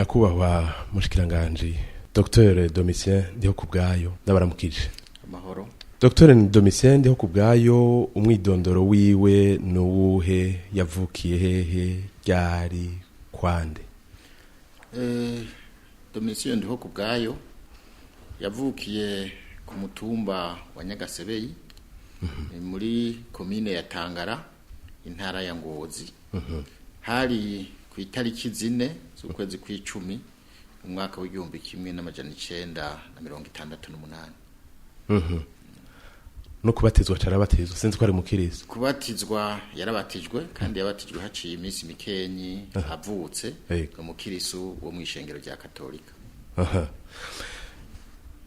Nyakubahwa mushikiranganje Dr Domitien Ndihokubwayo, ndabaramukije. Amahoro. Dr Domitien Ndihokubwayo, umwidondoro wiwe nuwuhe? Yavukiye hehe, ryari, kwande? Domitien Ndihokubwayo yavukiye ku mutumba wa Nyagasebeyi, ni muri komine ya Tangara, intara ya Ngozi. Hari ku itariki 4 z'ukwezi kw'icumi, umwaka w'1968. No kubatizwa carabatizwa? Sinzi ko ari mukiriso. Kubatizwa yarabatijwe, kandi yabatijwe haciye iminsi mikenyi avutse. Umukirisu wo mw'ishengero rya Katolika.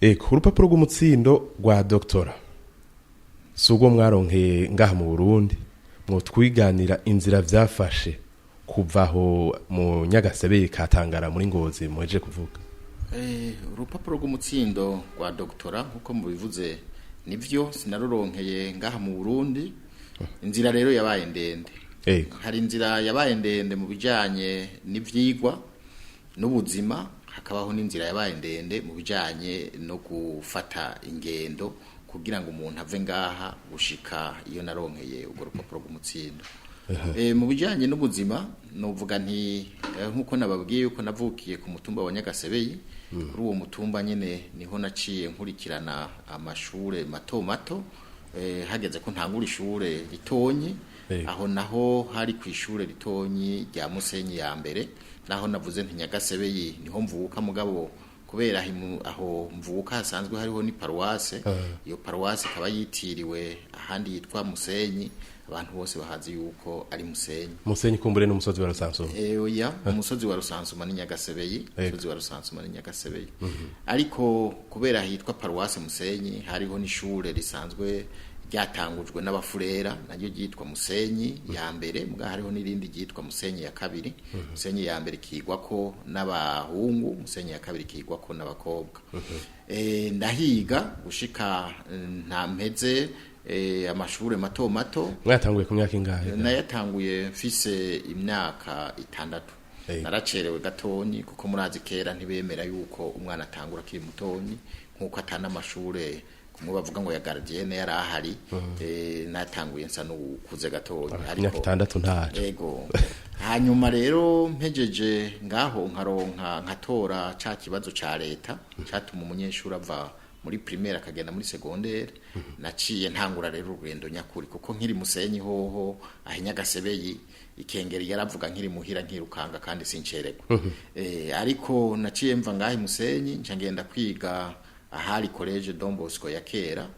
Eko, urupapuro rw'umutsindo rwa doctorat si urwo mwaronkeye ngaha mu Burundi? Mwotwiganira inzira vyafashe kuva aho mu Nyagasebeye katangara muri Ngozi muhejeje kuvuga? Urupapuro rw'umutsindo rwa doctorat, nkuko mubivuze, nivyo, sinaruronkeye ngaha mu Burundi. Inzira rero yabaye ndende. Hari inzira yabaye ndende mu bijanye n'ivyigwa n'ubuzima, hakabaho n'inzira yabaye ndende mu bijanye no gufata ingendo kugira ngo umuntu ave ngaha gushika iyo naronkeye urwo rupapuro rw'umutsindo. Mu bijanye n'ubuzima, novuga nti nkuko nababwiye yuko navukiye ku mutumba wa Nyagasebeyi, kuri uwo mutumba nyene niho naciye nkurikirana amashure mato mato. Hageze ko ntangura ishure ritonyi, aho naho hari ku ishure ritonyi rya Musenyi ya mbere. Naho navuze nti Nyagasebeyi niho mvuka, mugabo kubera aho mvuka hasanzwe hariho ni paruwase, iyo paruwase ikaba yitiriwe ahandi yitwa Musenyi, abantu bose bahazi yuko ari Musenyi. Musenyi kumbure n'umusozi wa Rusansuma? Oya, umusozi wa Rusansuma ni Nyagasebeyi. Umusozi wa Rusansuma ni Nyagasebeyi, ariko kubera hitwa paruwase Musenyi, hariho n'ishure risanzwe ryatangujwe n'abafurera naryo ryitwa Musenyi ya mbere, muga hariho n'irindi ryitwa Musenyi ya kabiri. Musenyi ya mbere kigwako n'abahungu, Musenyi ya kabiri kigwako n'abakobwa. Ndahiga gushika ntampeze amashure mato mato. Mwatanguye ku myaka ingahe? Nayatanguye mfise imyaka 6. Naracerewe gatonyi, kuko murazi kera ntibemera yuko umwana atangura akiri mutonyi, nkuko atana amashure kumwe bavuga ngo ya gardienne yari ahari. Natanguye nsa n'ukuze gatonyi. Imyaka 6 ntaco. Ego. Hanyuma rero mpejeje ngaho, nkaronka, nkatora ca kibazo ca leta catuma umunyeshuri ava muri primaire akagenda muri secondaire, naciye ntangura rero urugendo nyakuri, kuko nkiri Musenyi hoho aho Nyagasebeyi ikengeri yaravuga nkiri muhira nkirukanga kandi sinceregwa. Ariko naciye mva ngaho Musenyi, nca ngenda kwiga ahari Collège Don Bosco ya kera,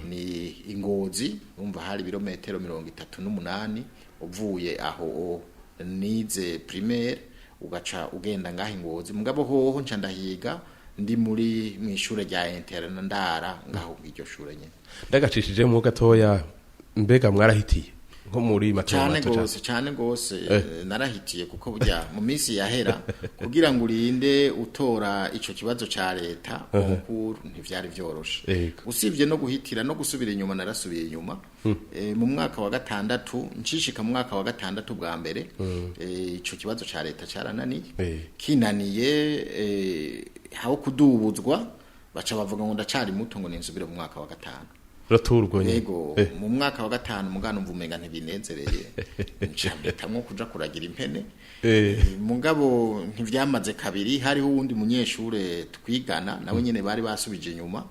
ni Ingozi. Umva, hari ibirometero 38 uvuye aho nize primaire ugaca ugenda ngaho Ingozi. Mugabo hoho nca ndahiga ndi muri mwishure rya internat, ndara ngaho iryo shure nyene. Ndagacishijemo gatoya, mbega mwarahitiye nko muri mato Cane mato? gose, cane gose. Narahitiye, kuko burya mu minsi yahera kugira ngo urinde utora ico kibazo ca leta concours ntivyari vyoroshe. Usibye no guhitira, no gusubira inyuma narasubiye inyuma. Mu mwaka wa gatandatu, nshishika mu mwaka wa gatandatu bwa mbere, ico kibazo ca leta carananiye. Kinaniye, aho kudubuzwa baca bavuga ngo ndacari muto, ngo ninsubire mu mwaka wa gatanu. Retour nyene? Yego. Mu mwaka wa gatanu, mugana umva umenga ntibinezereye, nca mpitamwo kuja kuragira impene. Mugabo ntivyamaze kabiri, hariho uwundi munyeshure twigana nawe nyene bari basubije inyuma.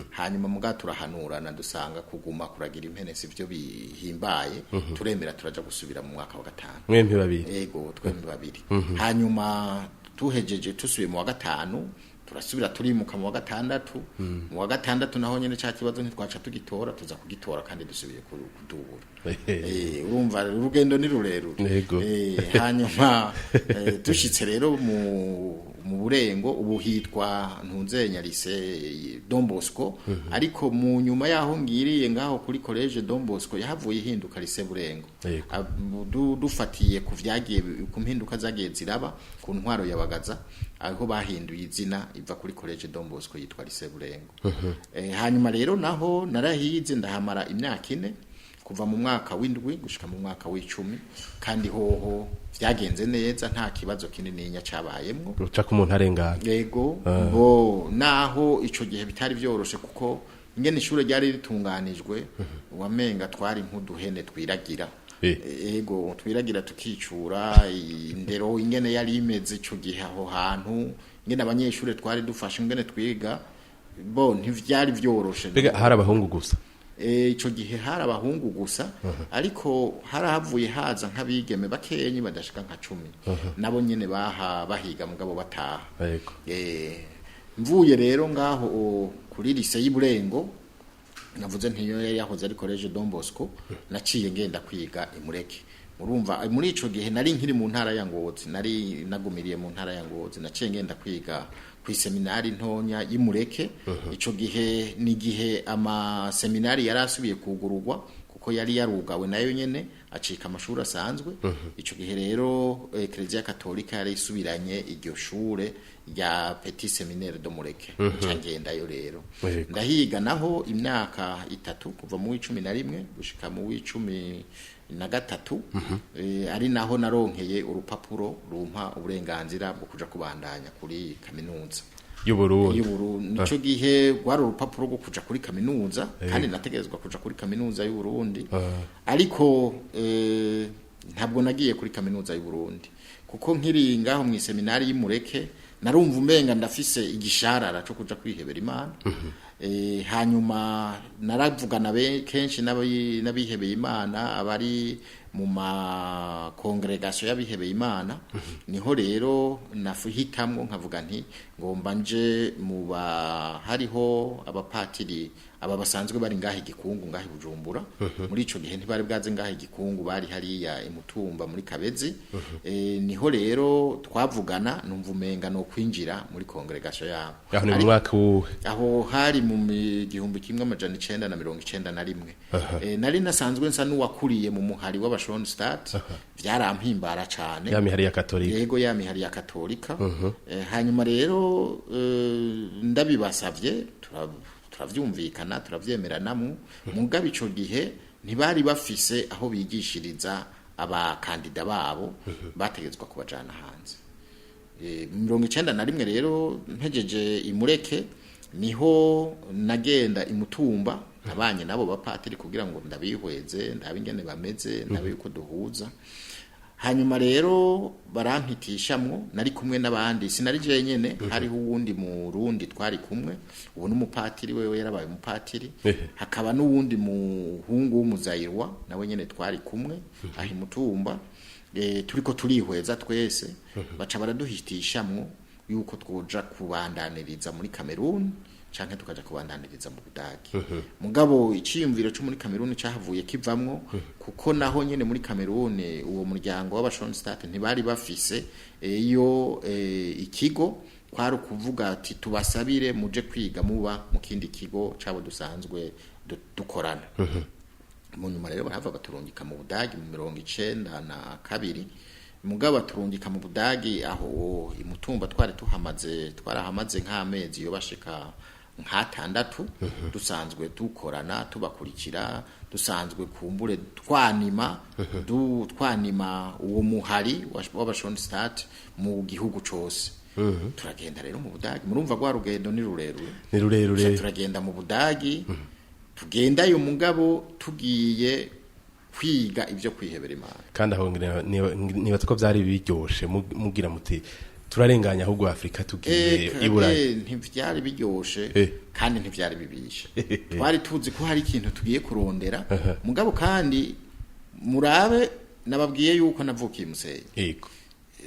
Hanyuma muga turahanurana, dusanga kuguma kuragira impene sivyo bihimbaye, turemera turaja gusubira mu mwaka wa gatanu. Mwempi babiri? Yego, twembi babiri. Hanyuma tuhejeje tusubiye mu wa gatanu, turasubira turimuka mu wa gatandatu. Mu wa gatandatu naho nyene ca kibazo ntitwaca tugitora, tuza kugitora kandi dusubiye kudubura. Urumva urugendo ni rurerure. Hanyuma dushitse rero mu Burengo, ubu hitwa Ntunzenya Lycée Don Bosco, ariko mu nyuma yaho ngiriye ngaho kuri Collège Don Bosco yahavuye ihinduka Lycée Burengo. Dufatiye ku vyagiye, ku mpinduka zagiye ziraba ku ntwaro ya Bagaza, aho bahinduye izina iva kuri Collège Don Bosco yitwa Lycée Burengo. Hanyuma rero naho narahize, ndahamara imyaka 4. Kuva mu mwaka w'indwi gushika mu mwaka w'icumi, kandi hoho vyagenze neza, nta kibazo kinininya cabayemwo. Uca ko umuntu arengana. Yego, bo naho ico gihe bitari vyoroshe, kuko ingene ishure ryari ritunganijwe wamenga twari nk'uduhene twiragira. Ego, twiragira tukicura indero ingene yari imeze ico gihe aho hantu, ingene abanyeshure twari dufashe, ingene twiga, bo ntivyari vyoroshe. Mbega hari abahungu gusa? Ico gihe hari abahungu gusa, ariko harahavuye haza nk'abigeme bakenyi badashika nka 10, nabo nyene baha bahiga mugabo bataha. Mvuye rero ngaho kuri lycée y'Iburengo, navuze ntiyo yari yahoze ari Collège Don Bosco, naciye ngenda kwiga Imureke. Murumva, muri ico gihe nari nkiri mu ntara ya Ngozi, nari nagumiriye mu ntara ya Ngozi. Naciye ngenda kwiga ku seminari ntonya y'Imureke. Ico gihe ni gihe ama seminari yari asubiye kugururwa, kuko yari yarugawe nayo nyene acika amashuri asanzwe. Ico gihe rero Eklezia Katolika yari isubiranye iryo shure rya Petit Séminaire de Mureke. Nca ngendayo rero. Ndahiga naho imyaka 3, kuva mu w'11 gushika mu w'13, ari naho naronkeye urupapuro rumpa uburenganzira bwo kuja kubandanya kuri kaminuza y'Uburundi. y'Uburundi. Nico gihe rwari urupapuro rwo kuja kuri kaminuza, kandi nategerezwa kuja kuri kaminuza y'Uburundi. Ariko ntabwo nagiye kuri kaminuza y'Uburundi, kuko nkiri ngaho mu seminari y'Imureke narumva umenga ndafise igisharara cyo kuja kwihebera Imana. Hanyuma naravugana kenshi n'abihebeye Imana abari mu ma congregation y'abihebeye Imana. Niho rero nahitamwo nkavuga nti ngomba nje mu ba hariho abapatiri aba basanzwe bari ngaho Igikungu, ngaho Bujumbura. Muri ico gihe ntibari bwaze ngaho Igikungu, bari hariya Imutumba muri Kabezi. Niho rero twavugana, numva umenga no kwinjira muri congregation yabo. Aho ni mu mwaka wuhe? Aho hari mu 1991. Nari nasanzwe nsa n'uwakuriye mu muhari w'abashonstadt, vyarampimbara cane. Ya mihari ya Katolika. Yego, ya mihari ya Katolika. Hanyuma rero ndabibasavye, turavyumvikana, turavyemeranamwo. Mugabo ico gihe ntibari bafise aho bigishiriza abakandida babo, bategetswa kubajana hanze. 91 rero mpejeje Imureke, niho nagenda Imutumba, nabanye nabo bapatiri kugira ngo ndabihweze, ndabe ingene bameze, ndabe yuko duhuza. Hanyuma rero barampitishamwo, nari kumwe n'abandi, sinari jenyene, hariho uwundi Murundi twari kumwe, ubu n'umupatiri, wewe yarabaye umupatiri. Hakaba n'uwundi muhungu w'umuzayirwa nawe nyene twari kumwe aho Imutumba. Turiko turihweza twese, baca baraduhitishamwo yuko twoja kubandaniriza muri Cameroon canke tukaja kubandaniriza mu Budagi. Mugabo iciyumviro cyo muri Cameroon cahavuye kivamwo, kuko naho nyene muri Cameroon uwo muryango w'abashonstadt ntibari bafise iyo ikigo. Kwari ukuvuga ati tubasabire muje kwiga muba mu kindi kigo cabo dusanzwe dukorana. Mu nyuma rero barahava baturungika mu Budagi mu 92. Mugabo baturungika mu Budagi, aho Imutumba twari tuhamaze, twarahamaze nk'amezi yo bashika nk'atandatu, dusanzwe dukorana, tubakurikira, dusanzwe kumbure twanima twanima uwo muhari w'abashonstadt mu gihugu cose. Turagenda rero mu Budagi, murumva rwa rugendo ni rurerure. Ni rurerure. Turagenda mu Budagi, tugendayo mugabo tugiye kwiga ibyo kwihebera Imana. Kandi aho nibaza ko vyari biryoshe, mugira muti turarenganya ahubwo Afrika tugiye i Burayi. Ntivyari biryoshe kandi ntivyari bibishe. Twari tuzi ko hari ikintu tugiye kurondera, mugabo kandi murabe nababwiye yuko navukiye Musenyi.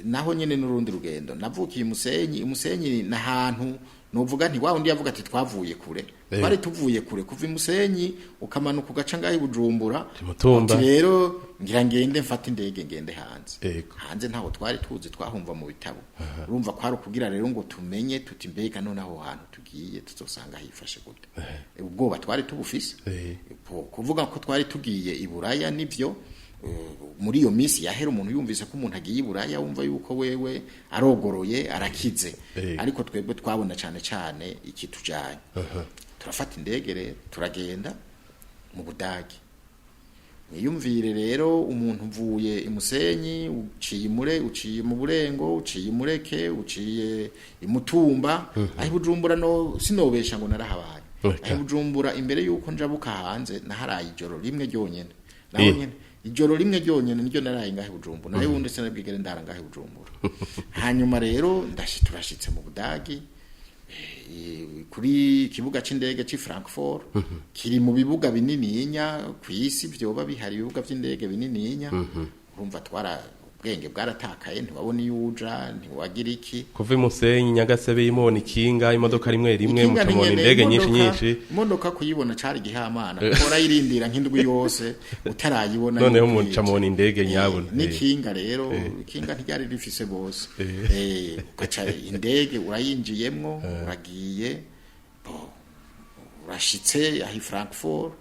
Naho nyene n'urundi rugendo, navukiye Musenyi. Musenyi na hantu novuga nti wa undi yavuga ati twavuye kure. Twari tuvuye kure, kuva Imusenyi ukamanuka ugaca ngaho Bujumbura. Mutumba. Rero ngira ngende mfate indege ngende hanze. Hanze ntaho twari tuzi, twahumva mu bitabo. Urumva kwari ukugira rero ngo tumenye tuti mbega none aho hantu tugiye tuzosanga hifashe gute? Ubwoba twari tubufise. Kuvuga ko twari tugiye i Buraya nivyo, muri iyo minsi yahera umuntu yumvise ko umuntu agiye i Buraya wumva yuko wewe arogoroye, arakize. Ariko twebwe twabona cyane cyane ikitujanye. Turafata indege rero turagenda mu Budagi. Mwiyumvire rero umuntu uvuye imusenyi uciye imure, uciye mu Burengo, uciye imureke, uciye imutumba, aho Bujumbura no sinobesha ngo narahabaye. Aho Bujumbura imbere yuko njabuka hanze naharaye ijoro rimwe ryonyene, naho nyene ijoro rimwe ryonyene niryo naraye ngahe Bujumbura, nayo ubundi sinabwigere ndara ngahe Bujumbura. Hanyuma rero turashitse mu Budagi, kuri ikibuga c'indege c'i Frankfurt, kiri mu bibuga binininya kw'isi, vyoba bihari ibibuga vy'indege binininya. Urumva twara ubwenge bwaratakaye, ntiwabona iyo uja, ntiwagira iki. Kuva imusenyi, Nyagasebe, imubona ikinga, imodoka rimwe rimwe, mucamubona indege nyinshi nyinshi. Imodoka kuyibona cari gihamana, kuko urayirindira nk'indwi yose utarayibona. Noneho mucamubona indege nyabona. N'ikinga rero, ikinga ntiryari rifise bose. Ugaca indege urayinjiyemwo, uragiye, urashitse aho i Frankfurt,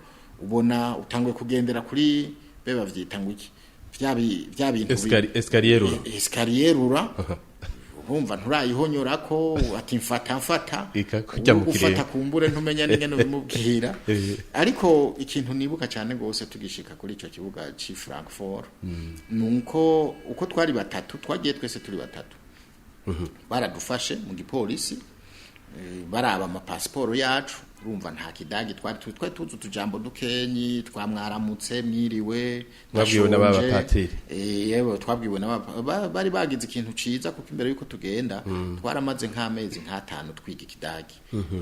ubona utanguye kugendera kuri be bavyita ngo iki, vya bintu Escalier. Escalier, urumva nturayihonyora ko ati mfata mfata gufata kumbure ntumenya n'ingene bimubwira. Ariko ikintu nibuka cyane gose tugishika kuri ico kibuga ci Frankfurt, nuko uko twari batatu, twagiye twese turi batatu, baradufashe mu gipolisi, baraba amapasiporo yacu. Urumva nta kidagi twari tuzi, utujambo dukenyi twamwaramutse, mwiriwe. Mwabwiwe n'abapatiri? Yewe, twabwiwe bari bagize ikintu ciza, kuko imbere yuko tugenda twaramaze nk'amezi nk'atanu twiga ikidagi.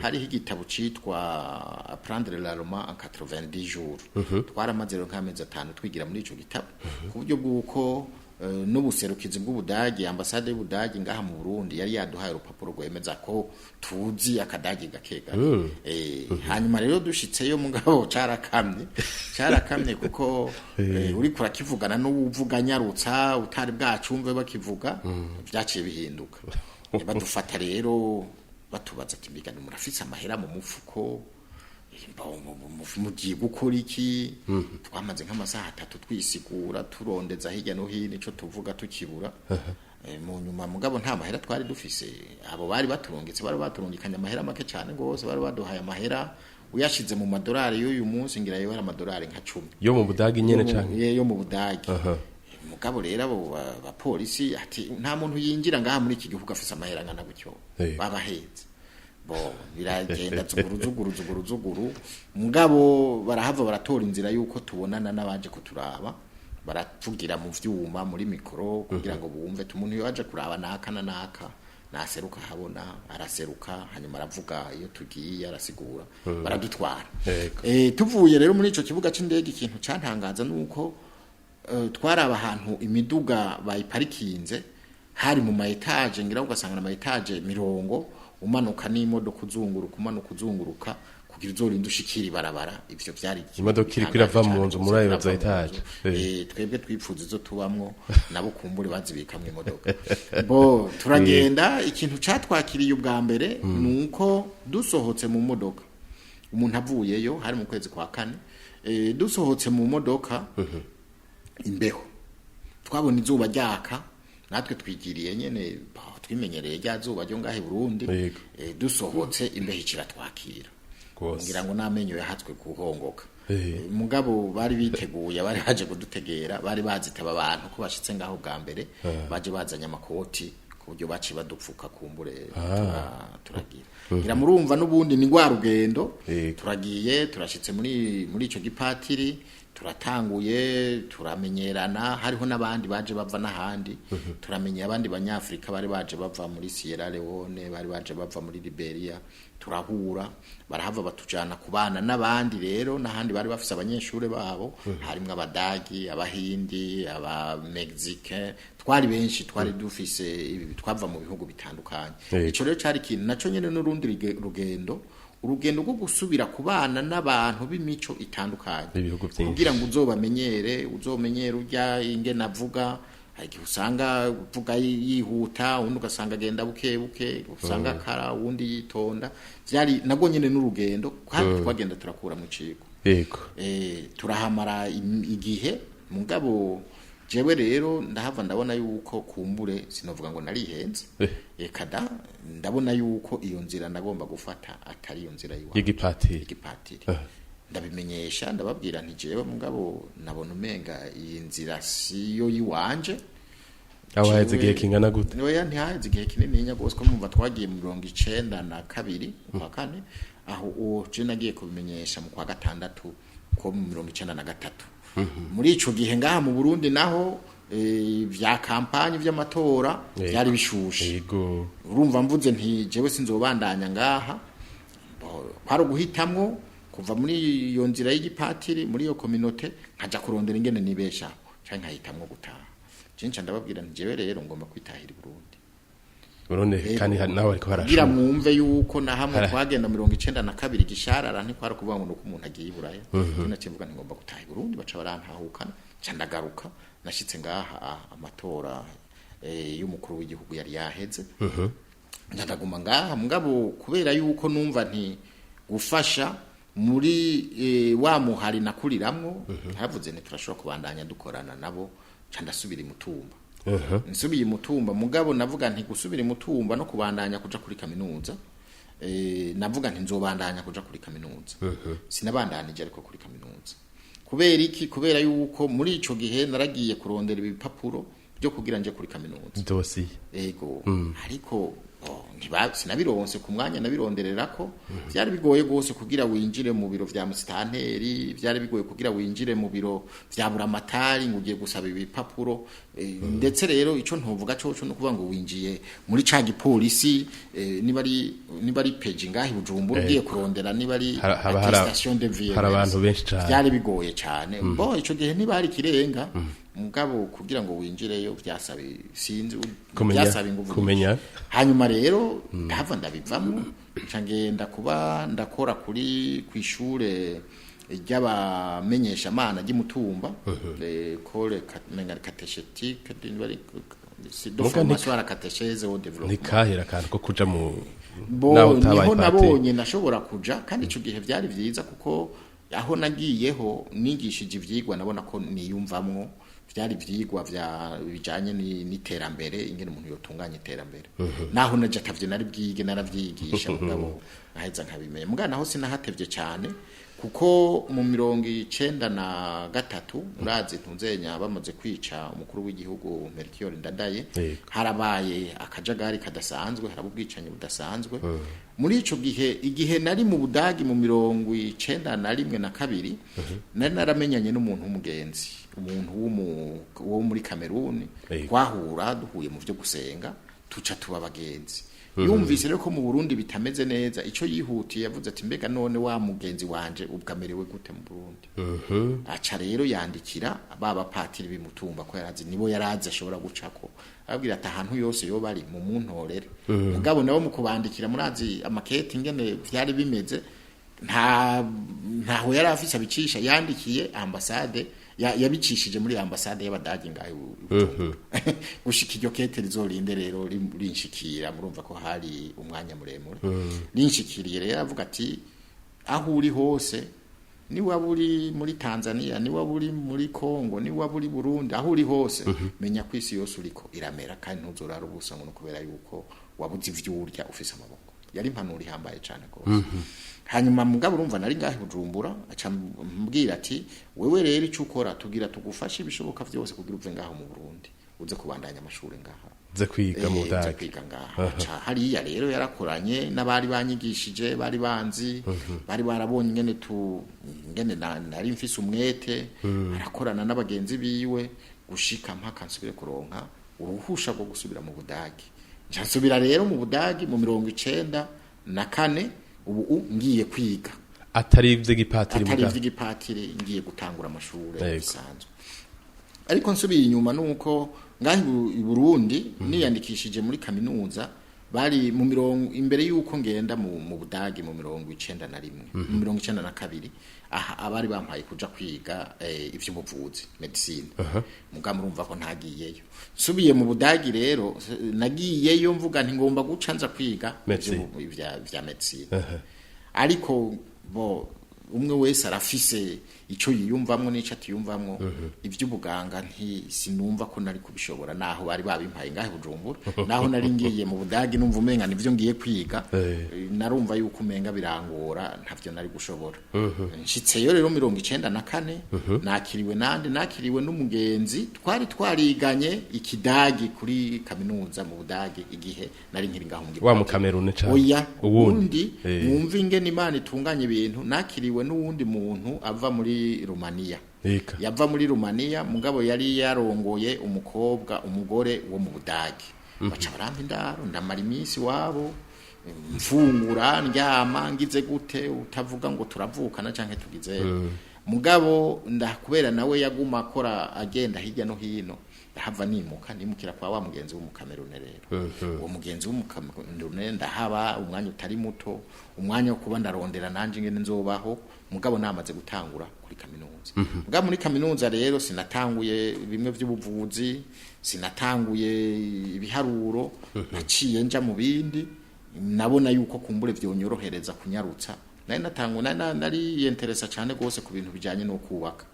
Hariho igitabo citwa Apprendre l'allemand en 90 jours. Twaramaze rero nk'amezi 5 twigira muri ico gitabo, ku buryo bw'uko n'ubuserukizi bw'Ubudagi, ambasade y'Ubudagi ngaha mu Burundi, yari yaduhaye urupapuro rwemeza ko tuzi akadagi gake gake. Hanyuma rero dushitseyo, mugabo carakamye kuko uri kurakivugana n'uwuvuga nyarutsa utari bwacumve bakivuga, vyaciye bihinduka. Badufata rero batubaza ati: "Mbega murafise amahera mu mufuko? Mugiye gukora iki?" Twamaze nk'amasaha 3 twisigura, turondeza hirya no hino ico tuvuga tukibura. Mu nyuma mugabo nta mahera twari dufise. Abo bari baturungitse bari baturungikanye amahera make cyane gose, bari baduhaye amahera uyashize mu madolari y'uyu munsi ngira yo amadolari nka 10. Yo mu Budagi nyene canke? Yo mu Budagi. Mugabo rero abo bapolisi ati: "Nta muntu yinjira ngaha muri iki gihugu afise amahera angana gutyo." Babahetse bo biragenda zuguru zuguru zuguru zuguru, mugabo barahava baratora inzira yuko tubonana n'abaje kuturaba, baravugira mu vyuma muri mikoro kugira ngo bumve umuntu yaje kuraba naka na naka naseruka habona. Araseruka, hanyuma aravuga iyo tugiye, arasigura, baradutwara. Tuvuye rero muri ico kibuga c'indege, ikintu cantangaza nuko twaraba ahantu imiduga bayiparikinze, hari mu ma étages, ngira ugasanga ama étages mirongo, umanuka n'imodoka uzunguruka, umanuka uzunguruka kugira uzorinde ushikira ibarabara. Ivyo vyari imodoka iriko irava mu nzu muri ayo za étages. Twebwe twipfuza izo tubamwo, nabo kumbure bazibikamwo imodoka. Bo turagenda, ikintu catwakiriye ubwa mbere nuko dusohotse mu modoka, umuntu avuyeyo, hari mu kwezi kwa kane, dusohotse mu modoka imbeho, twabona izuba ryaka, natwe twigiriye nyene twimenyereye rya zuba ryo ngahe Burundi. Dusohotse imbeho iciratwakira, ngira ngo n'amenyo yahatswe kuhongoka. Mugabo bari biteguye, bari baje kudutegera, bari bazitaba abantu ko bashitse ngaho bwa mbere, baje bazanye amakoti ku buryo baci badupfuka kumbure. Turagira ngira murumva n'ubundi ni rwa rugendo. Turagiye, turashitse muri ico gipatiri, turatanguye turamenyerana, hariho n'abandi baje bava n'ahandi. Turamenya abandi Banyafrika bari baje bava muri Sierra Leone, bari baje bava muri Liberia, turahura. Barahava batujana kubana n'abandi rero n'ahandi bari bafise abanyeshuri babo, harimwo Abadagi, Abahindi, Abamexicain, twari benshi, twari dufise twava mu bihugu bitandukanye. Ico rero cari ikintu naco nyene n'urundi rugendo, urugendo rwo gusubira kubana n'abantu b'imico itandukanye kugira ngo uzobamenyere, uzomenyere urya ingene avuga. Hari igihe usanga uvuga yihuta, uwundi ugasanga agenda buke buke, usanga akara, uwundi yitonda. Vyari nabwo nyene n'urugendo, kandi twagenda turakura mu ciko. Turahamara igihe. Mugabo jewe rero ndahava ndabona yuko kumbure sinovuga ngo narihenze, eka da, ndabona yuko iyo nzira nagomba gufata atari iyo nzira yiwacu y'igipatiri. Y'igipatiri. Ndabimenyesha, ndababwira nti jewe mugabo nabona umenga iyi nzira siyo yiwanje. Aho haheze igihe kingana gute? Oya, ntihaheze igihe kinini gose, ko mumva twagiye mu 92 kwa kane. Aho uwo je nagiye kubimenyesha mu kwa gatandatu ko mu 93. Muri ico gihe ngaha mu Burundi naho vya campagne vy'amatora byari bishushe. Urumva mvuze nti jewe sinzobandanya ngaha, kwari uguhitamwo kuva muri iyo nzira y'igipatiri, muri iyo communauté, nkaja kurondera ingene nibeshaho, canke nkahitamwo gutaha. Je nca ndababwira nti jewe rero ngomba kwitahira i Burundi. Burundi kandi naho ariko kugira harashuha. Mwumve yuko na hamwe twagenda 92 gisharara, ntikwari kuvuga ngo nuko umuntu agiye i Buraya. Je naciye mvuga nti ngomba gutaha i Burundi, baca barantahukana, nca ndagaruka. Nashitse ngaha amatora y'umukuru w'igihugu yari yaheze, ndaguma ngaha. Mugabo kubera yuko numva nti gufasha muri wa muhari nakuriramwo, havuze nti turashobora kubandanya dukorana nabo, nca ndasubira imutumba. Nsubiye imutumba, mugabo navuga nti gusubira imutumba no kubandanya kuja kuri kaminuza, navuga nti nzobandanya kuja kuri kaminuza. Sinabandanije ariko kuri kaminuza. Kubera iki? Kubera yuko muri ico gihe naragiye kurondera ibipapuro byo kugira nje kuri kaminuza. Dosiye. Ego, ariko oh, sinabironse ku mwanya nabirondererako. Byari bigoye gose kugira winjire mu biro vya musitanteri, byari bigoye kugira winjire mu biro vya buramatari ngo ugiye gusaba ibipapuro. Ndetse rero ico ntuvuga coco no kuvuga ngo winjiye muri ca gipolisi, niba ari peji ngahi Bujumbura, ugiye kurondera niba ari attestation de vie. Hari abantu benshi cane. Byari bigoye cane. Bo ico gihe ntibari kirenga, mugabo kugira ngo winjireyo byasaba, sinzi, byasaba inguvu kumenya. nyinshi. Hanyuma rero ndahava ndabivamo, nca ngenda kuba ndakora kuri kwishure ry'abamenyeshamana ry'imutumba, école menga catéchétique de Muga formation à la catéchèse au développement. Ntikahera akantu ko kuja mu Bo naho utabaye niho patiri. Nabonye nashobora kuja, kandi ico gihe byari vyiza kuko aho nagiyeho nigishije ivyigwa nabona ko niyumvamwo. Byari ivyigwa vya bijanye n'iterambere, ingene umuntu yotunganya iterambere. Naho naje atavyo nari bwige, naravyigisha, mugabo nkaheza nkabimenya. Mugabo naho sinahatevye cyane, kuko mu 93, urazi ntuzenya, bamaze kwica umukuru w'igihugu Melchior Ndadaye, harabaye akajagari kadasanzwe, haraba ubwicanyi budasanzwe. Muri ico gihe, igihe nari mu Budagi mu 91 na kabiri, nari naramenyanye n'umuntu w'umugenzi, umuntu wo muri Kameruni. Twahura duhuye mu vyo gusenga, tuca tuba abagenzi. Yumvise rero ko mu Burundi bitameze neza, ico yihutiye yavuze ati: "Mbega none wa mugenzi wanje ubwamerewe gute mu Burundi?" Aca rero yandikira ba bapatiri bimutumba, ko yarazi nibo yarazi ashobora gucako, ababwira ati ahantu yose yo bari mu muntorere. Mugabo nabo mu kubandikira, murazi amakete ingene vyari bimeze, ntaho yari afise abicisha. Yandikiye ambasade, yabicishije muri ambasade y'Abadage ngaho i Bujumbura. Gushika iryo kete rizorinde rero rinshikira, murumva ko hari umwanya muremure. Rinshikiriye rero avuga ati: "Aho uri hose, ni waba uri muri Tanzania, ni waba uri muri Congo, ni waba uri Burundi, aho uri hose, menya ko isi yose uriko iramera, kandi ntuzorara ubusa ngo kubera yuko wabuze ivyo urya ufise amaboko." Yari impanuro ihambaye cyane rwose. Hanyuma mugabo urumva nari ngahe Bujumbura, aca mbwira ati: "Wewe rero icyo ukora, tugira tugufashe ibishoboka byose kugira uve ngaho mu Burundi uze kubandanya amashuri ngaha." Uze kwiga mu Uze Budage. kwiga ngaha. Aca hariya rero yarakoranye n'abari banyigishije, bari banzi, bari barabonye ingene tu ingene nari mfise umwete. Arakorana n'abagenzi biwe gushika mpaka nsubire kuronka uruhusha rwo gusubira mu Budagi. Nca nsubira rero mu Budagi mu 94, ubu ngiye kwiga. Atari ivy'igipatiri atari mugabo. Ivy'igipatiri, ngiye gutangura amashure bisanzwe. Ariko nsubiye inyuma, nuko ngaho i Burundi niyandikishije muri kaminuza, bari mu mirongo, imbere yuko ngenda mu Budagi mu 91, mu 92, aha abari bampaye kuja kwiga ivy'ubuvuzi, médecine. Muga murumva ko ntagiyeyo. Nsubiye mu Budagi rero, nagiyeyo mvuga nti ngomba guca nza kwiga Médecine. vya médecine. Ariko bo umwe wese arafise ico yiyumvamwo n'ico atiyumvamwo. Ivy'ubuganga nti sinumva ko nari kubishobora, naho bari babimpaye ngahe Bujumbura, naho nari ngiye mu Budagi numva umenga nivyo ngiye kwiga. Narumva yuko umenga birangora, ntavyo nari gushobora. Nshitseyo rero 94, nakiriwe nande? Nakiriwe n'umugenzi twari twariganye ikidagi kuri kaminuza mu Budagi igihe nari nkiri ngaho mu Wa mu Cameroon cane? Oya. Uwundi. Uwundi. Mwumva ingene Imana itunganya ibintu. Nakiriwe n'uwundi muntu ava muri Rumaniya. Yava muri Rumaniya, mugabo yari yarongoye umukobwa, umugore wo mu Budagi. Baca barampa indaro, ndamara iminsi wabo, mfungura, ndyama, ngize gute, utavuga ngo turavukana canke tugize. Mugabo ndakubera nawe yaguma akora, agenda hirya no hino, ndahava nimuka, nimukira kwa wa mugenzi w'Umukamerune. Rero uwo mugenzi w'Umukamerune ndahaba umwanya utari muto, umwanya wo kuba ndarondera nanje ingene nzobaho, mugabo namaze gutangura kuri kaminuza. Mugabo muri kaminuza rero sinatanguye bimwe by'ubuvuzi, sinatanguye ibiharuro, naciye nja mu bindi nabona yuko kumbure vyonyorohereza kunyarutsa. Nari natangu nari yenteresa cyane gose ku bintu bijanye no kubaka,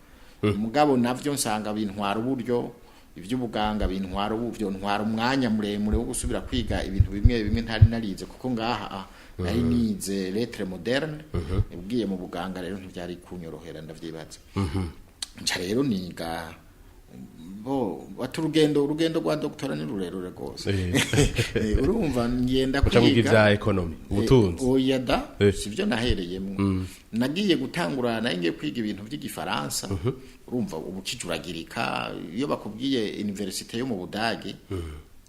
mugabo navyo nsanga bintwara uburyo, ivy'ubuganga bintwara ubu ntwara umwanya muremure wo gusubira kwiga ibintu bimwe bimwe ntari narize, kuko ngaha nari nize lettre moderne. Ugiye mu buganga rero ntibyari kunyorohera, ndavyibaza. Nca rero niga bo bati urugendo rwa doctorat ni rurerure rwose. Urumva ngenda Uca mwiga kwiga ivya economy, ubutunzi? Oya da. Sivyo nahereyemwo. Nagiye gutangura, nari ngiye kwiga ibintu by'igifaransa. Urumva ubukijuragirika, iyo bakubwiye université yo mu Budagi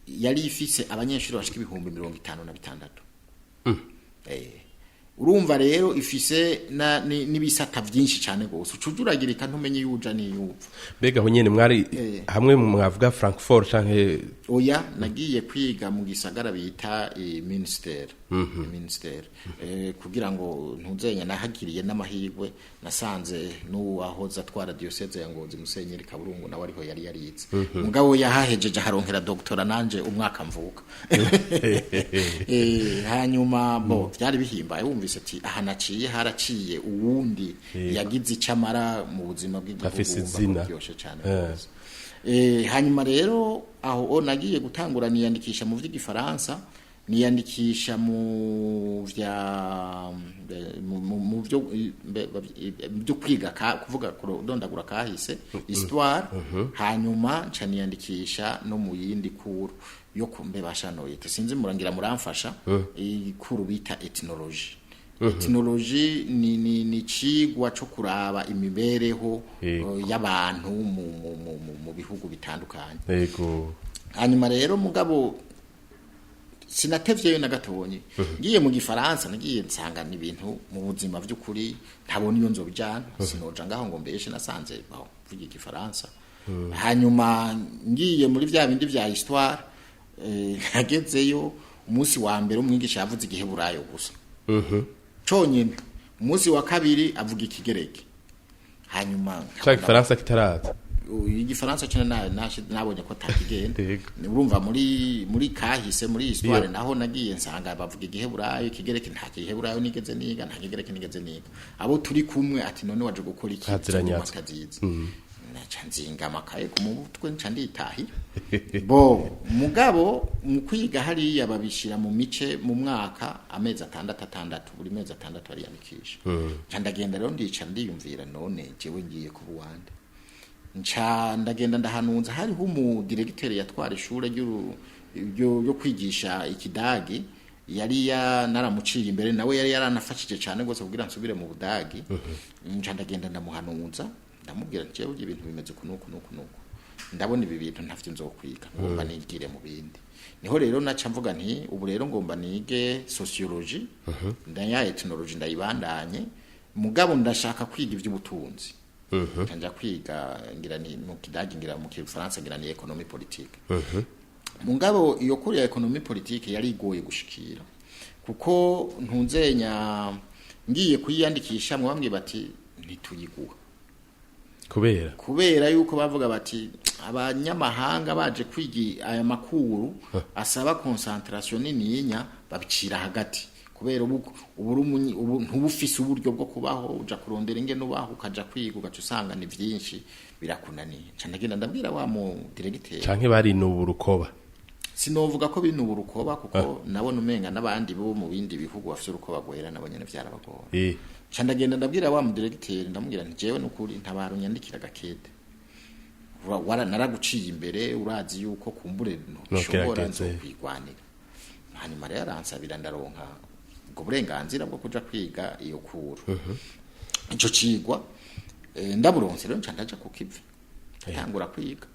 yari ifise abanyeshuri bashika 56,000. Urumva rero ifise n'ibisata byinshi cyane gose, ucujuragirika ntumenye yuja n'iyupfa. Mbega aho nyene mwari hamwe mwavuga Frankfurt canke? Oya, nagiye kwiga mu gisagara bita Münster. Münster, kugira ngo ntuzenya, nahagiriye n'amahirwe, nasanze n'uwahoze atwara diocèse ya Ngozi, Musenyeri Kaburungu, nawe ariho yari yarize, mugabo yahahejeje haronkera doctorat nanje umwaka mvuka. Hanyuma bo byari bihimbaye, wumvise ati aha naciye haraciye uwundi yagize icyo amara mu buzima bw'igihugu, Afise wumva ko izina. biryoshe cyane rwose. Hanyuma rero aho o nagiye gutangura niyandikisha mu vy'igifaransa, niyandikisha mu vya mu byo byo kwiga kuvuga kurondagura kahise, histoire. Hanyuma nca niyandikisha no mu yindi cours yo kumbe bashanoye, sinzi murangira muramfasha, i cours bita ethnologie. Ethnologie ni cigwa co kuraba imibereho y'abantu mu bihugu bitandukanye. Hanyuma rero mugabo sinatevyeyo na gatonyi. Ngiye mu gifaransa, nagiye nsanga ni ibintu mu buzima by'ukuri ntabona iyo nzobijana, sinoja ngaho ngo mbeshe, nasanze baho mvuga igifaransa. Hanyuma ngiye muri vya bindi vya histoire, nagezeyo umunsi wa mbere umwigisha yavuze igiheburayo gusa conyene, umunsi wa kabiri avuga ikigereki, hanyuma Ca gifaransa kitaraza? Igifaransa cyo nabonye ko atakigenda. Urumva muri kahise, muri histoire naho nagiye nsanga bavuga igiheburayo, ikigereki. Nta giheburayo nigeze niga, nta kigereki nigeze niga. Abo turi kumwe ati: "None waje gukora iki?" Haziranyatse. Atazizi. Naca nzinga amakaye ku mutwe, nca nditahira. Bo mugabo mu kwiga hariya babishira mu mice, mu mwaka amezi atandatu atandatu, buri mezi 6 bariyandikisha. Nca ndagenda rero ndica, ndiyumvira: none jewe ngiye kuba uwande? Nca ndagenda ndahanunza, hariho umudiregiteri yatwara ishure ryo kwigisha ikidagi, yari ya naramuciye imbere, nawe yari yaranafashije cyane rwose kugira nsubire mu Budagi. Nca ndagenda ndamuhanuza, ndamubwira nti: "Jewe ibintu bimeze uku nuku nuku nuku, ndabona ibi bintu ntavyo nzokwiga, ngomba nigire mu bindi." Niho rero naca mvuga nti: "Ubu rero ngomba nige sociologie, ndaya ethnologie ndayibandanye, mugabo ndashaka kwiga ivy'ubutunzi." Nja kwiga ngira ni mu kidagi, ngira mu kifaransa, ngira ni économie politique. Mugabo iyo cours ya économie politique yari igoye gushikira, kuko ntunzenya ngiye kuyiyandikisha bamwe bati: "Ntituyiguha." Kubera? Kubera yuko bavuga bati abanyamahanga baje kwiga aya makuru asaba concentration nininya, babicira hagati. Kubera ubu ntuba ufise uburyo bwo kubaho, uja kurondera ingene ubaho, ukaja kwiga, ugaca usanga ni vyinshi, birakunaniye. Nca ndagenda ndabwira wa mu diregiteri. Canke barinuba urukoba? Sinovuga ko binuba urukoba, kuko nabona umenga n'abandi bo mu bindi bihugu bafise urukoba rwera nabo nyene vyarabagora. Nca ndagenda ndabwira wa mu diregiteri, ndamubwira nti: "Jewe nukuri ntabara unyandikira agakete. Naraguciye imbere, urazi yuko kumbure ntushobora, Nogerageze. nzokwigwanira." Hanyuma rero aransabira, ndaronka ubwo burenganzira bwo kuja kwiga iyo cours, ico cigwa. Ndaburonse rero, nca ndaja ku kivi, ntangura kwiga,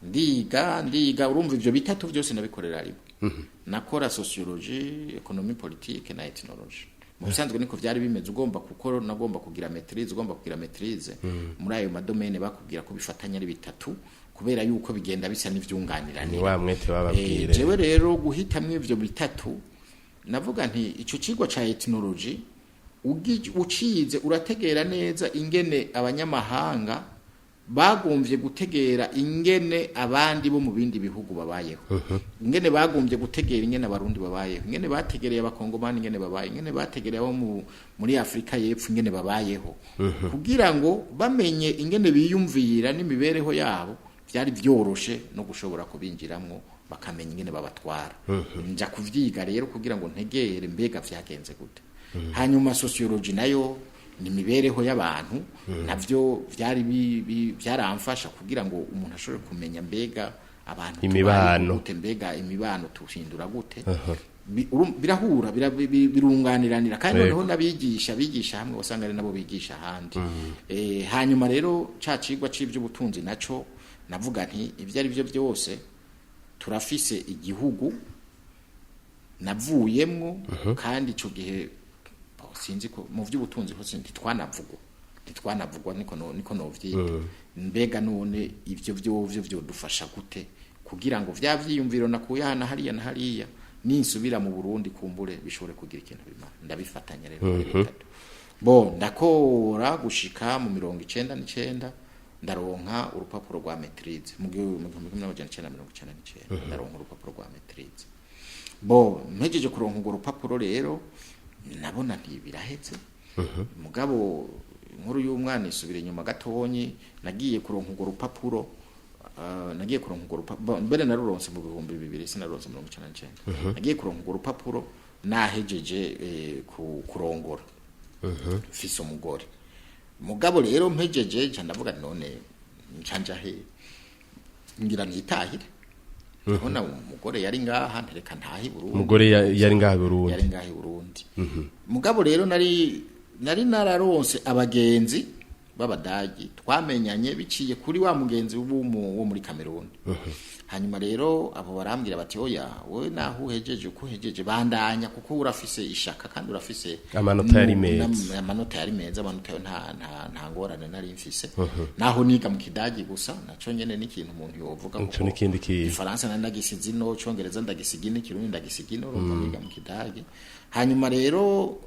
ndiga, ndiga. Urumva ivyo bitatu byose ndabikorera rimwe. Nakora sociologie, économie politique na ethnologie. Mu bisanzwe niko vyari bimeze, ugomba gukora, nagomba kugira maîtrise, ugomba kugira maîtrise muri ayo ma domaines, bakubwira ko bifatanya ari bitatu, kubera yuko bigenda bisa n'ivyunganiranira. Ni wa mwete bababwire. Jewe rero guhitamwo ivyo bitatu, navuga nti ico cigwa ca ethnologie ucize urategera neza ingene abanyamahanga bagumvye gutegera ingene abandi bo mu bindi bihugu babayeho, ingene bagumvye gutegera ingene Abarundi babayeho, ingene bategereye Abakongomani ingene babaye, ingene bategereye abo muri Afrika y'Epfo ingene babayeho, kugira ngo bamenye ingene biyumvira n'imibereho yabo. Byari vyoroshe no gushobora kubinjiramwo, bakamenya ingene babatwara. Nja kuvyiga rero kugira ngo ntegere mbega vyagenze gute. Hanyuma sociologie nayo ni imibereho y'abantu, navyo vyari byaramfasha kugira ngo umuntu ashobore kumenya mbega abantu Imibano. tubayeho gute, mbega imibano tuhindura gute. Birahura, birunganiranira kandi. Noneho n'abigisha bigisha hamwe, wasanga ari nabo bigisha ahandi. Hanyuma rero ca cigwa c'ivy'ubutunzi naco, navuga nti ibyo ari byo byose turafise igihugu navuyemwo, kandi ico gihe bo, sinzi ko mu by'ubutunzi hose ntitwanavugwa, niko no, niko novyita. Mbega none ivyo vyovyo vyodufasha gute kugira ngo vya vyiyumviro nakuye hana hariya na hariya, ninsubira mu Burundi kumbure bishobore kugira ikintu bimara? Ndabifatanya rero muri bitatu. Bo ndakora gushika mu 99, ndaronka urupapuro rwa maîtrise mu 1999, ndaronka urupapuro rwa maîtrise. Bo mpejeje kuronka urwo rupapuro rero, nabona nti birahetse. Mugabo inkuru y'umwana isubira inyuma gatonyi. Nagiye kuronka urwo rupapuro, nagiye kuronka urwo rupapuro mbere naruronse mu 2000, sinaruronse 99. Nagiye kuronka urwo rupapuro nahejeje kurongora, mfise umugore. Mugabo rero mpejeje, nca ndavuga nti none nca nja he? Ngira nitahire. Ndabona umugore yari ngaha, ntereka ntahe i Burundi. Umugore yari ngaha i Burundi? Yari ngaha i Burundi. Mugabo rero nari nararonse abagenzi b'Abadagi twamenyanye biciye kuri wa mugenzi wo muri Cameroon. Hanyuma rero abo barambwira bati: "Oya, wowe naho uhejeje, uko uhejeje, bandanya, kuko urafise ishaka kandi urafise Amanota yari meza. Amanota yari meza, amanota yo nta ngorane nari mfise, naho niga mu Kidagi gusa. Naco nyene ni ikintu umuntu yovuga. Ico Kuko n'ikindi kintu. Ifaransa nari ndagisize ino, Congereza ndagisiga ino, Ikirundi ndagisiga ino, urumva niga mu Kidagi. Hanyuma rero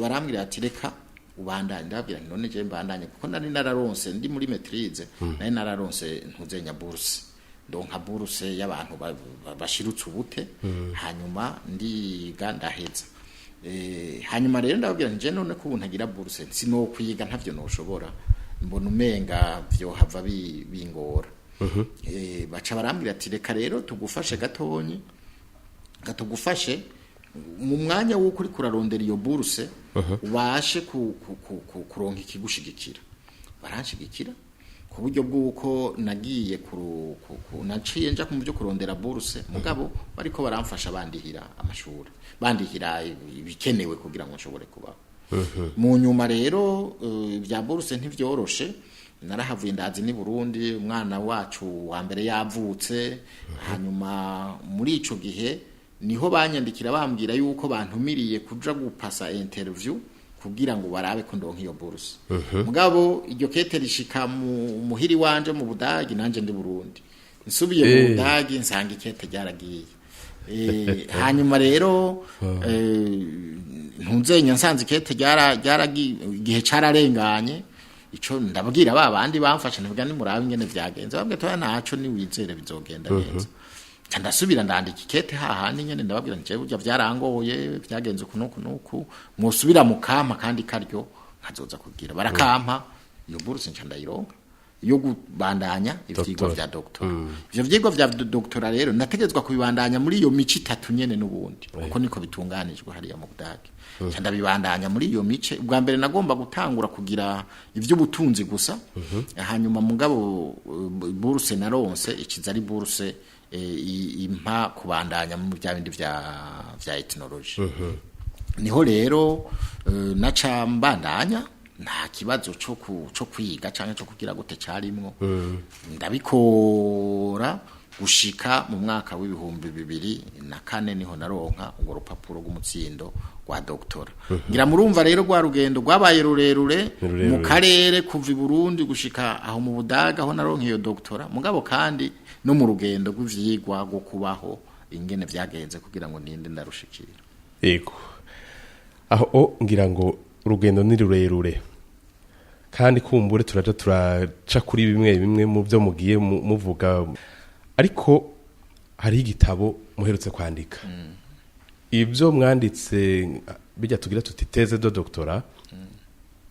barambwira ati: "Reka ubandanye." Ndababwira nti: "None je mbandanye?" Kuko nari nararonse, ndi muri maîtrise, nari nararonse ntuzenya bourse, ndonka bourse y'abantu bashirutse ubute. Hanyuma ndiga, ndaheza. Hanyuma rero ndababwira nti: "Je none ko ubu ntagira bourse, sinokwiga, ntavyo noshobora, mbona umenga vyohava bingora." Baca barambwira ati: "Reka rero tugufashe gatonyi, katugufashe mu mwanya w'uko uri kurarondera iyo bourse, ubashe kuronka ikigushigikira." Baranshigikira ku buryo bw'uko nagiye naciye nja mu byo kurondera bourse, mugabo bariko baramfasha, bandihira amashuri, bandihira ibikenewe kugira ngo nshobore kubaho. Mu nyuma rero ibya bourse ntivyoroshe. Narahavuye ndazi ni Burundi, umwana wacu wa mbere yavutse. Hanyuma muri ico gihe niho banyandikira bambwira yuko bantumiriye kuja gupasa interview kugira ngo barabe ko ndonka iyo bourse. Mugabo iryo kete rishika mu muhiri wanje mu Budagi, nanje ndi Burundi. Nsubiye mu Budagi nsanga ikete ryaragiye. Hanyuma rero ntunzenya nsanze ikete ryaragiye, igihe cararenganye. Ico ndabwira ba bandi bamfashe, ndavuga ni murabe ingene vyagenze. Babwiye toya, ntaco, ni wizere bizogenda neza. Nca ndasubira ndandika ikete hahandi nyene, ndababwira nti jewe burya vyarangoye, vyagenze uku nuku nuku, mwosubira mukampa kandi karyo nkazoza kugira. Barakampa iyo bourse, nca ndayironka yo kubandanya ivyigwa Doctora. vya doctorat. Ivyo vyigwa vya doctorat rero nategetswa kubibandanya muri iyo mice itatu nyene n'ubundi, kuko niko bitunganijwe hariya mu Budage. Nca ndabibandanya muri iyo mice. Ubwa mbere nagomba gutangura kugira ivy'ubutunzi gusa, hanyuma mugabo bourse naronse ikiza ari bourse impa kubandanya mu bya bindi vya ethnologie. Niho rero naca mbandanya, nta kibazo cyo kwiga canke cyo kugira gute carimwo. Ndabikora gushika mu mwaka w'2004, niho naronka urwo rupapuro rw'umutsindo rwa doctorat. Ngira murumva rero rwa rugendo rwabaye rurerure. Ni rurerure. Mu karere, kuva i Burundi gushika aho mu Budaga aho naronka iyo doctorat, mugabo kandi no mu rugendo rw'ivyigwa rwo kubaho, ingene vyagenze kugira ngo ninde ndarushikira. Yego, aho o ngira ngo urugendo ni rurerure, kandi kumbure turaja turaca kuri bimwe bimwe mu byo mugiye muvuga, ariko hariho igitabo muherutse kwandika. Ibyo mwanditse bijya tugira tuti thèse de doctorat,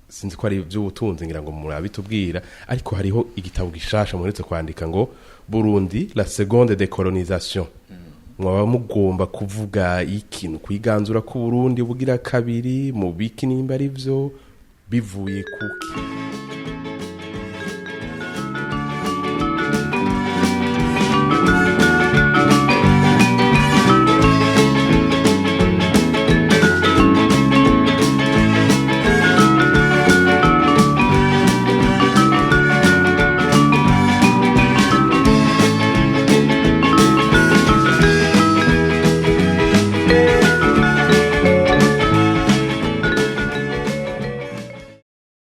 sinzi ko ari iby'ubutunzi, ngira ngo murabitubwira, ariko hariho igitabo gishasha muherutse kwandika ngo "Burundi, la seconde décolonisation". Mwaba mugomba kuvuga ikintu kwiganzura ku Burundi bugira kabiri mu biki, nimba ari byo bivuye kuki?